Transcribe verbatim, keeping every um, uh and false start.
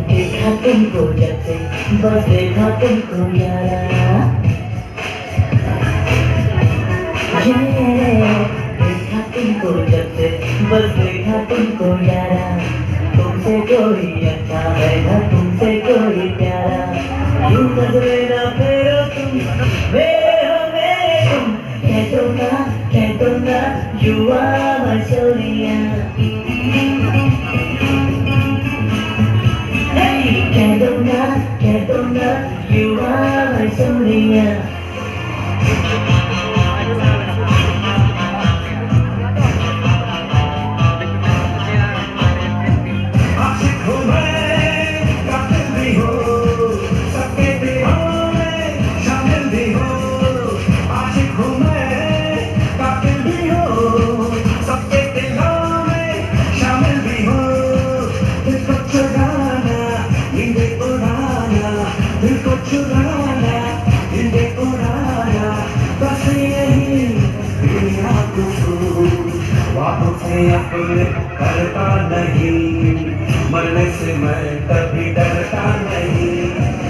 देखा तुमको जब से, बस देखा तुमको यारा। ये देखा तुमको जब से, बस देखा तुमको यारा। तुमसे कोई अच्छा है ना, तुमसे कोई प्यारा। यूं नजरे ना फेरो तुम, मेरे हो मेरे तुम। कह दो ना, कह दो ना, you are my सोनिया। Hey, कह दो ना, कह दो ना, you are my सोनिया। आशिक हूँ मैं, कातिल भी हूँ, सबके दिलों में शामिल भी हूँ। आशिक हूँ मैं, कातिल भी हूँ, सबके दिलों में शामिल भी हूँ। दिल को चुराना, नींदें उड़ाना, दिल को चुराना, नींदें उड़ाना, बस यही मेरा कसूर। ख्वाबों से अपने करता नहीं, मरने से मैं कभी डरता नहीं।